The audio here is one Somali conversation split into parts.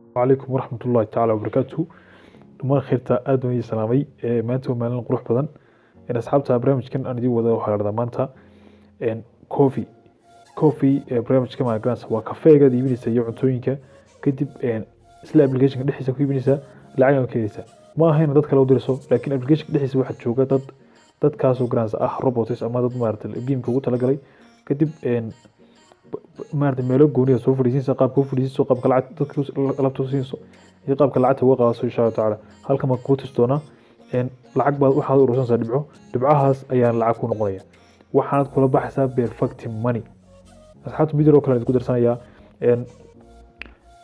Calaykum waraxmatullaahi tacaala wabarakaatuhu. Dhammaan khayrta aad baan idin salaamay. Maanta waa maalin qurux badan. Asxaabta, barnaamijkan aan idiin wada waxaa la dhahdaa maanta coffee coffee. Barnaamijka maagaranaysa waa kafeegaad iibinaysa iyo cuntooyinka. Kadib isla applicationka dhexdiisa ku iibinaysa, lacag ka helaysa. Ma ahayn dad kale u dirayso, laakiin applicationka dhexdiisa waxaa jooga dad, dadkaasoo garanaysa ah robots ama dad maaragtay gameka ugu talagalay. Kadib maaragtay meelo gooniya soo fadhiisinaysa, qaabka u fadhiisinayso, qaabka lacag dadka alaabta u siinayso iyo qaabka lacagta uga qaadaso. Insha Allahu tacaala halkan baan kuu tusi doonaa. Lacag baad waxaad urursanaysaa dhibco, dhibcahaas ayaan lacag ku noqonaya, waxaanad kula baxaysaa Perfect Money. Asxaabta, mid yaroo kale aan idinku darsanayaa.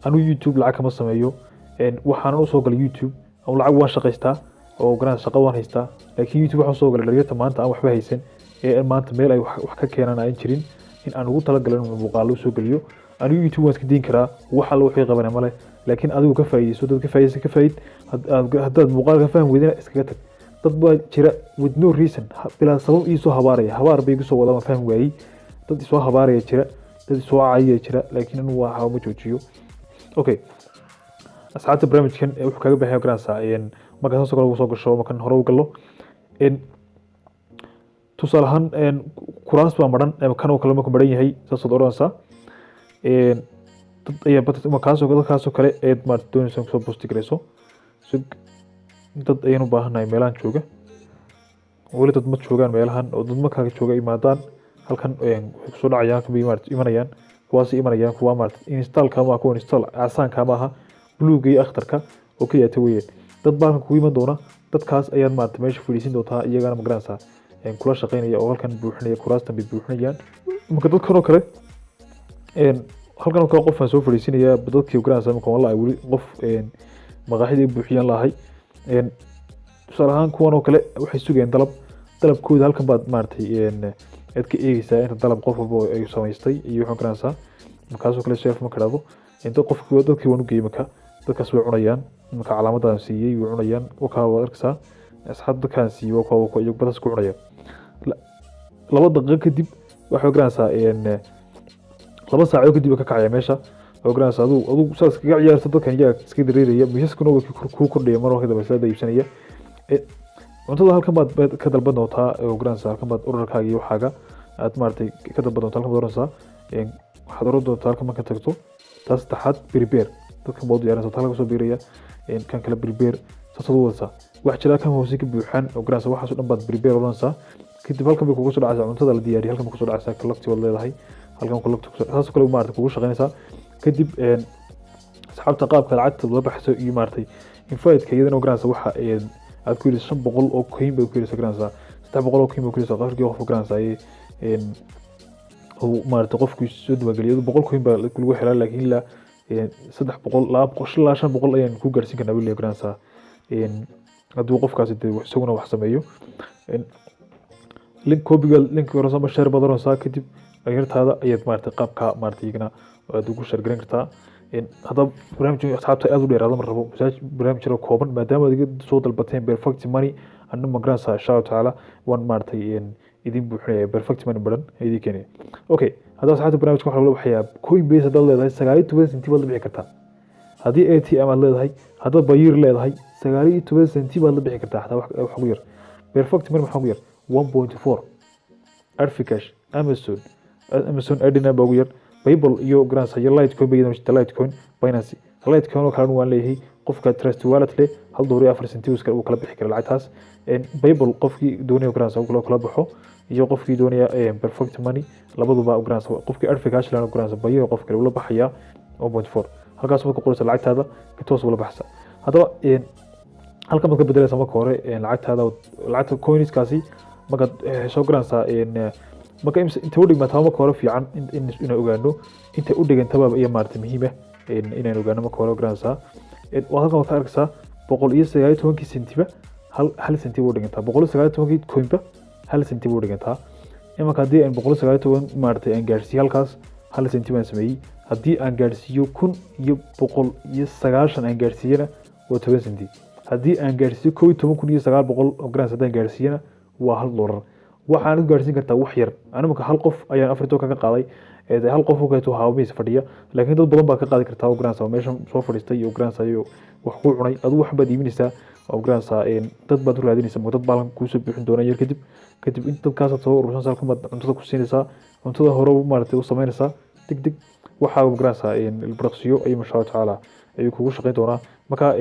Anigu YouTube lacag kama sameeyo. Waxaanan usoo galay YouTube ama lacag waan shaqaystaa oo garanaysa shaqo waan haystaa, laakiin YouTube waxaan usoo galay dhalinyarta maanta aan waxba haysan ee maanta meel ay wax ka keenaan aan jirin, in aan ugu talagalay inuu muuqaalo soo geliyo. Anigu YouTube waan iska diin karaa, wax alla waxay qabanaya male, laakiin adigu ka faa'iideyso. Dad ka faa'iideysa, ka faa'iid. Haddaad muuqaalka fahmi weydina, iskaga tag. Dad baa jira with no reason, bilaa sabab iisoo habaaraya, habaar bay igu soo wadaan, waan fahmi waayey. Dad isoo habaaraya jira, dad isoo caayaya jira, laakiin anigu waxa ma joojiyo. Okay, asxaabta, barnaamijkan wuxuu kaga baxaya garanaysaa marka saasoo kale ugu soo gasho, markan hore u galo, tusaale ahaan kuraas baa maran kan oo kale markuu maran yahay, saasaad oranaysaa. Dad ayaa bat kaasoo dadkaasoo kale eed maarata doonaysa kusoo posti garayso. So dad ayaan u baahannahay meelahan jooga. Weli dad ma joogaan meelahan, oo dad markaa jooga imaadaan halkan waxay kusoo dhacayaan halkan bay maarata imanayaan, kuwaas imanayaan, kuwa maarata installka ma, kuwa install casaanka ma aha, bluega iyo akhtarka oo keliya ta weeyaan. Dad baa halkan kugu iman doona, dadkaas ayaad maarata meesha fadhiisin doontaa, iyagana ma garanaysaa kula shaqeynaya oo halkan buuxinaya, kuraastan bay buuxinayaan. Marka dadkan oo kale halkan oo kale qof baan soo fadhiisinaya, dadkii garanaysaa marka wallahi weli qof maqaaxida ay buuxiyaan lahay. Tusaale ahaan kuwan oo kale waxay sugayaan dalab, dalabkooda halkan baad maaragtay aad ka eegeysaa inta dalab qof walba ay samaystay iyo waxaan garanaysaa. Markaasoo kale chef marka dhahdo inta qofkii dadkii waan u geeyey, marka dadkaas way cunayaan. Marka calaamadaan siiyey way cunayaan, wakaa waad arkaysaa asxaab, dadkaan siiyey waa kuwa iyagu badaas ku cunayaan. 2 daqiiqo kadib waxay garanaysaa 2 saacadood kadib ka kacaya meesha oo garanaysaa aduu saas kaga ciyaarto. Dadkan iyaga iska dareeraya, miisaskuna way kuu kordhaya mar marka dambe saada iibsanaya. Cuntada halkan baad ka dalban doontaa oo garanaysaa halkan baad orderkaaga iyo waxaaga aad maaragtay ka dalban doontaa. Halkan baad oranaysaa, waxaad oran doontaa halkan marka tagto taas saddexaad prepare, dadkan baad u diyaarinaysaa, taa laga soo biiraya kan kale prepare, saasaad u wadaysaa. Wax jira kan hoose ka buuxaan oo garanaysaa, waxaas oo dhan baad prepare oranaysaa. Kadib halkan bay kugu soo dhacaysaa cuntada la diyaariyay, halkan bay kusoo dhacaysaa. Collect baad leedahay, halkan collect kusoo, saasoo kale maaragtay kugu shaqaynaysaa. Kadib asxaabta, qaabka lacagta la baxayso iyo maaragtay invite-ka iyadana oo garanaysa waxa aad ku helayso 500 oo coin baad ku helaysaa, garanaysaa 300 oo coin baad ku helaysaa qofkii qof garanaysaa uu maaragtay qofku soo diiwaangeliyo. Iyadoo 100 coin baa lagu helaa, laakiin ilaa 300, 200 ilaa 500 ayaan ku gaarsiin karnaa weli garanaysaa, hadduu qofkaasi dee isaguna wax sameeyo. Link copyga link oranaysaa ama share baad oranaysaa. Kadib dhalinyartaada ayaad maaragtay qaabka maaragtay iyagana aad ugu share garan kartaa. Haddaba barnaamijka, asxaabta, aad u dheeraado ma rabo, barnaamij yaro kooban, maadaama aad iga soo dalbateen Perfect Money. Anna ma garanaysaa, insha Allahu tacaala waan maaragtay idin buuxinaya Perfect Money badan idin keenaya. Okay, haddaba asxaabta, barnaamijka waxaa lagula baxayaa Coinbase haddaad leedahay 19 senti baad la bixi kartaa. Haddii ATM aad leedahay, haddaad Payeer leedahay, 19 senti baad la bixi kartaa. Xataa wax ugu yar Perfect Money maxaa ugu yar? 1.4. AdvCash, Amazon Adina baa ugu yar. PayPal iyo garanaysa iyo Litecoin bay iyadana jirta, Litecoin, Binance. Litecoin oo kalena waan leeyahay. Qofka Trust Wallet leh $1.04 uu kala bixi kara lacagtaas. PayPal qofkii doonaya garanaysa uu kala baxo iyo qofkii doonaya Perfect Money labaduba garanaysa. Qofkii AdvCash lehna garanaysa Payeer qof kale ula baxaya 1.4. Halkaas marka qoraysa lacagtaada toos ula baxsa. Haddaba halkan baad ka bedelaysaa marka hore lacagtaada, lacagta coinskaasi markaad soo garanaysaa marka inta u dhigmataa marka hore fiican inaan ogaano inta u dhigantaba iyo maaragtay muhiim ah inaan ogaano marka hore garanaysaa. Waa halkan waad ka arkaysaa 119-kii sentiba hal senti buu dhigantaa, 119-kii coinba hal senti buu dhigantaa. Imanka haddii aan 119 maaragtay aan gaarsiiyo halkaas, hal senti baan sameeyey. Haddii aan gaarsiiyo 1190 aan gaarsiiyana, waa 10 senti. Haddii aan gaarsiiyo 11,900 oo grams haddaan gaarsiiyana, waa $1. Waxaan ku gaarsiin kartaa wax yar. Ani marka hal qof ayaan 14 kaga qaaday. Hal qof oo kaleeto haamiis fadhiya, laakiin dad badan baa ka qaadi kartaa oo garanaysaa oo meeshan soo fadhiistay iyo garanaysaa iyo wax kuu cunay. Adigu wax baad iibinaysaa oo garanaysaa, dad baad u raadinaysaa, dad baa kuusoo buuxin doona yar kadib. Kadib in dadkaasaad soo urursanaysaa, halkan baad cuntada ku siinaysaa, cuntada hore maaragtay u samaynaysaa deg deg. Waxaa garanaysaa ilbiriqsiyo ayuu insha Allahu tacaala ayuu kugu shaqayn doonaa. Marka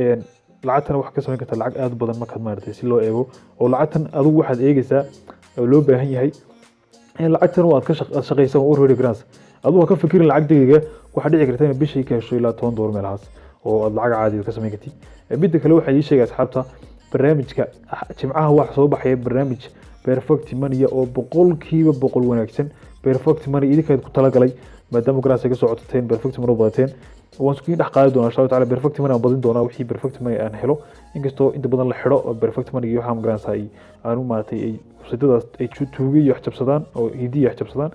lacagtana waxaad ka samayn kartaa lacag aad u badan markaad maaragtay si loo eego. Oo lacagtan adigu waxaad eegaysaa oo loo baahan yahay in lacagtan waad ka shaqaysan oo already garanaysa. Adigu ha ka fikirin lacag degdega, waxaa dhici karta inaad bishii ka hesho ilaa $10 meelahaas oo aad lacag caadi ka samayn kartid. Midda kale waxaa ii sheegay asxaabta, barnaamijka Jimcaha waxaa soo baxaya barnaamij Perfect Money oo 100% wanaagsan. Perfect Money idinka ku talagalay, maadaama garanaysa ka soo codsateen Perfect Money u badateen, waan isku dhex qaadi doonaa insha Allahu tacaala. Perfect Money aan badin doonaa wixii Perfect Money aan helo, inkastoo inta badan la xidho oo Perfect Money iyo waxaa magaranaysaa ay aanu maaragtay ay website-yadaas ay tuuge iyo wax jabsadaan oo hindi iyo wax jabsadaan.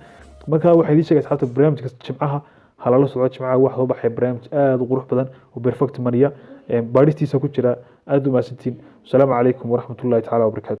Marka waxaa idiin sheegay asxaabta, barnaamijka Jimcaha halala socdo. Jimcaha waxaa soo baxaya barnaamij aad u qurux badan oo Perfect Money baadhistiisa ku jira. Aad u mahadsantiin. Wasalaamu calaykum waraxmatullahi tacaala wabarakaatu.